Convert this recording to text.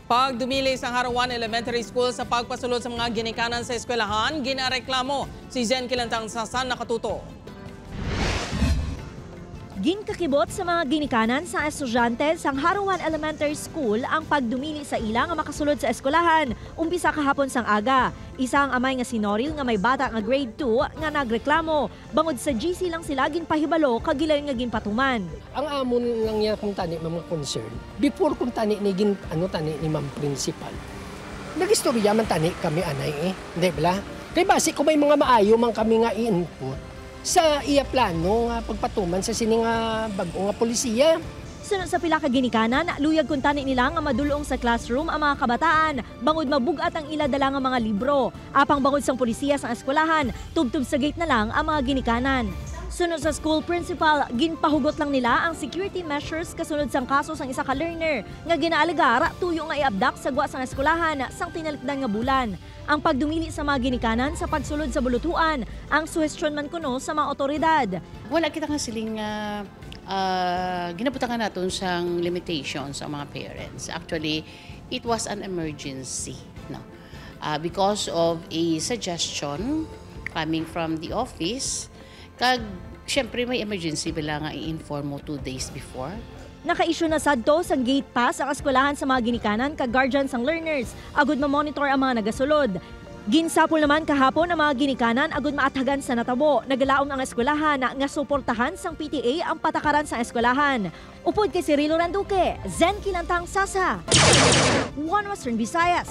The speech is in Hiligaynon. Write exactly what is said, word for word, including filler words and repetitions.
Pagdumili sang Harawan Elementary School sa pagpasulod sa mga ginikanan sa eskwelahan, ginareklamo si Zen Kilantang Sasan. Nakatuto. Ginkakibot sa mga ginikanan sang estudyante sang Harawan Elementary School ang pagdumili sa ila nga makasulod sa eskwelahan umpisa kahapon sang aga. Isa ang amay nga si Noril nga may bata nga grade two nga nagreklamo bangod sa G C lang sila ginpahibalo kag gilayon nga ginpatuman. Ang amon lang niya kung tani mga concern. Before kung tani ni gin, ano tani ni Ma'am Principal. Nagistorya man tani kami anay eh, di ba? Kay basi kung may mga maayo man kami nga i-input sa iya plano nga pagpatuman sa sini nga bag-o nga polisiya. Suno sa pila ka ginikanan, luyag kuntani nila nga madulong sa classroom ang mga kabataan bangod mabug-at ang ila dala nga mga libro. Apang bangod sang polisiya sang eskwelahan, tubtob sa gate na lang ang mga ginikanan. Suno sa school principal, ginpahugot lang nila ang security measures kasunod sang kaso sang isa ka learner nga ginaalegar tuyo nga iabdak sa gwa sang eskwelahan sang tinalikdan nga bulan. Ang pagdumili sa mga ginikanan sa pagsulod sa bulutuan ang suhestyon man kuno sa mga awtoridad. Wala kita nga siling nga, ah, ginabutangan naton sang limitations ang mga parents. Actually, it was an emergency, no? Ah, because of a suggestion coming from the office, kag, syempre, may emergency bala nga i-inform mo two days before. Naka-issue na sadto sang gate pass ang eskwelahan sa mga ginikanan kag guardian sang learners agud ma-monitor ang mga nagasulod. Ginsapol naman kahapon ang mga ginikanan agud maathagan sa natabo. Nagalaom ang eskwelahan nga suportahan sang P T A ang patakaran sang eskwelahan. Upod kay Cirilo Randuque, Zen Kilantang Sasa, One Western Visayas.